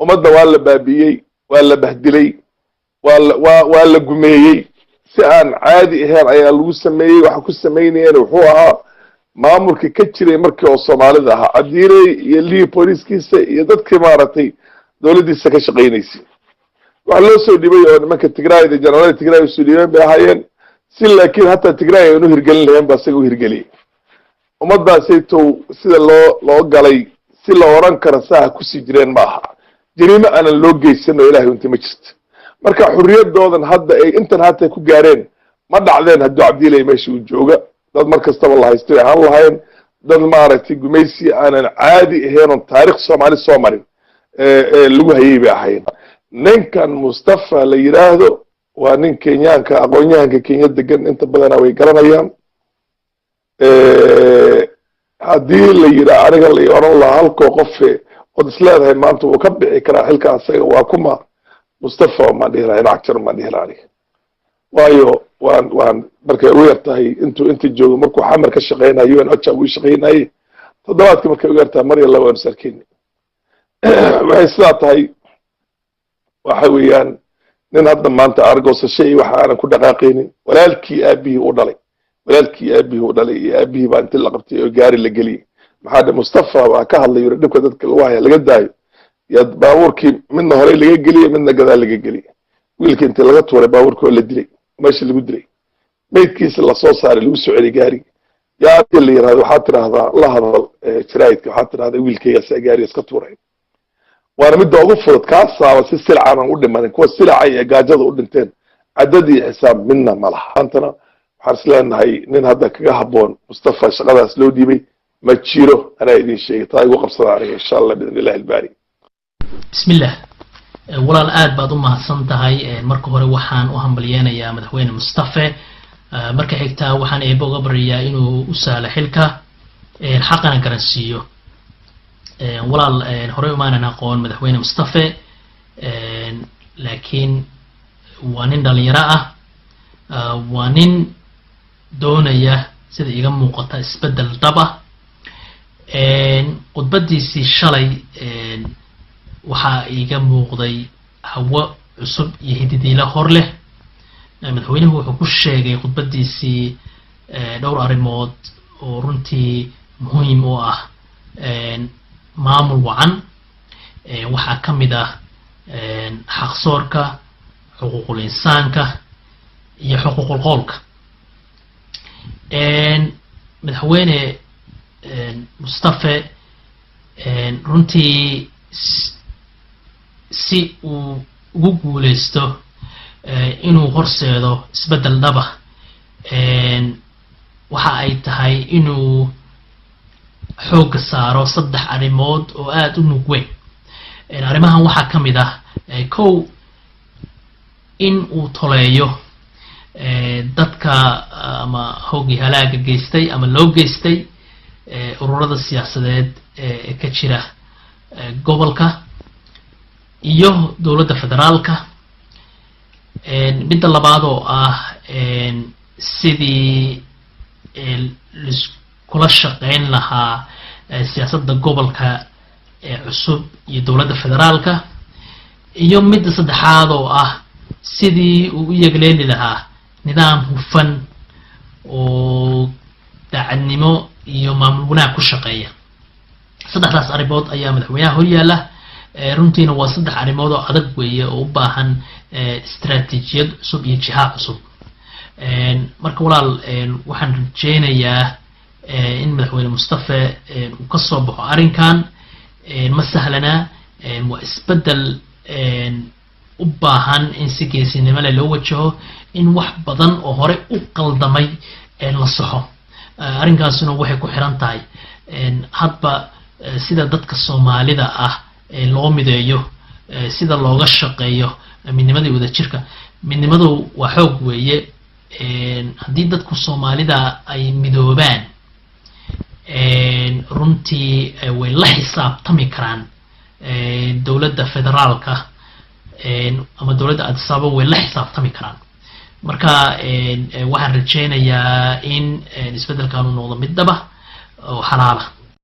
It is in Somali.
Ummadda waa la baabi'iyey, waa la bahdilay, waa la gumeeyey, si aan caadi ahayn ayaa lagu sameeyey. Waxa ku samaynayeen wuxuu ahaa maamulkii ka jiray markii oo Soomaalida ahaa, Cabdiiley iyo Lii booliiskiisa iyo dadkii maaragtay dowladdiisa ka shaqaynaysay. Waxa loo soo dhibay oo nimanka Tigraayda, generaalada Tigraay usoo dhiibeen bay ahaayeen si, laakiin hataa Tigraay aynu hirgelin lahayn ba isaga u hirgeliyey. Ummaddaasaytow sida loo galay si la oran karo saaha kusii jireen ma aha. Jariimo aanan loo geysan oo Ilahay unti ma jirto. Marka xurriyadoodan hadda ay intan hata ku gaareen ma dhacdeen hadduu Cabdiilay meesha uu jooga. Dad mar kastaba la haysto ay ahaan lahayn, dad maaragtay gumaysi aanan caadi ahayn oon taarikh Soomaali soo marin lagu hayay bay ahayn. Ninkan Mustafa la yidhaahdo waa nin Kenyaanka, aqoon-yahanka Kenya degan inta badanaa way garanayaan. Haddii la yidhaha aniga la oran lahaa halkoo qofe ood isleedahay maanta wuu ka bixi karaa xilka asaga, waa kuma? Mustafa maan dhihi lahaa, Cagjar maan dhihi lahaa aniga. Waayo waan markay ugu yar tahay intuu inta joogo, markuu Xamar ka shaqeynayo, UN OCHA uu shaqeynayey, toddobaadkii markay ugu yar tahay mar iyo laba waan is arkeyni. Waxay sidaa tahay, waxa weeyaan nin hadda maanta argoosasho iyo waxa aanan ku dhaqaaqaynin. Walaalkii aabihii u dhalay, walaalkii aabihii u dhalay iyo aabihii baa inti la qabtay oo gaari la geliyey. Maxaa dhe Mustafa waa ka hadlay, yuri dhibka dadka lagu haya laga daayo. Yaa baabuurkii midna horey laga geliyey, midna gadaal laga geliyey. Wiilkii intii laga tuuray baabuurkii oo la dilay, meesha lagu dilay, meydkiisa lasoo saaray, lagu soo celiyey gaarigi. Yaa la yirahdo, waxaad tidahdaa la hadal jaraa'idka, waxaad tidhahdaa wiilkaygaasa gaariga iska tuuray. Waana midda ugu fudud kaasaaba si silcaanan u dhimanin. Kuwa silaca iyo gaajada u dhinteen cadad iyo xisaab midna ma laha. Maantana waxaan is leenahay nin hadda kaga habboon Mustafa shaqadaas loo dhiibay ma jiro. Anaa idin sheegay, taa igu qabsada aniga, insha Allah, biidn illahi albaari. Bismillah, walaal, aad baad u mahadsan tahay. Marka hore waxaan u hambalyeenayaa Madaxweyne Mustafe. Marka xigtaa waxaan Eebe uga baryayaa inuu u sahlo xilka, xaqana garansiiyo. Walaal, horey umaanan aqoon Madaxweyne Mustafe, laakiin waa nin dhalinyaro ah, waa nin doonaya sida iga muuqata isbeddel dhab ah. Khudbadiisii shalay waxaa iiga muuqday hawo cusub iyo hididiilo hor leh. Madaxweynuhu wuxuu ku sheegay khudbadiisii dhowr arrimood oo runtii muhiim u ah maamul wacan. Waxaa ka mid ah xaqsoorka, xuquuqul insaanka iyo xuquuqul qowlka. Madaxweyne Mustafe runtii si uu ugu guuleysto inuu horseedo isbeddel dhaba, waxa ay tahay inuu xoogga saaro saddex arrimood oo aada u mug weyn. Arrimahan waxaa ka mid ah, kow, in uu toleeyo dadka ama hoogii halaaga geystay ama loo geystay ururada siyaasadeed ee ka jira gobolka iyo dowladda federaalka. Midda labaad oo ah sidii laiskula shaqeyn lahaa siyaasadda gobolka ee cusub iyo dowladda federaalka, iyo midda saddexaad oo ah sidii uu u yegleeli lahaa nidaam hufan oo daacadnimo iyo maamul wanaag ku shaqeeya. Saddexdaas arrimood ayaa madaxweynaha horyaala. Runtiina waa saddex arrimood oo adag weeye oo u baahan istaraatiijiyad cusub iyo jiha cusub. Marka walaal, waxaan rajeynayaa in Madaxweyne Mustafe uu ka soo baxo arrinkan. Ma sahlana, waa isbeddel u baahan in si geesinimo leh loo wajaho, in wax badan oo hore u qaldamay la saxo. Arrinkaasuna waxay ku xiran tahay hadba sida dadka Soomaalida ah loo mideeyo, sida looga shaqeeyo midnimadii wadajirka. Midnimadu waa xoog weeye. Haddii dadku Soomaalida ay midoobaan, runtii way la xisaabtami karaan dowladda federaalka ama dowladda Addis Ababa, way la xisaabtami karaan. Marka waxaan rajeynayaa in isbeddelkan uu noqdo mid dhaba oo xalaala.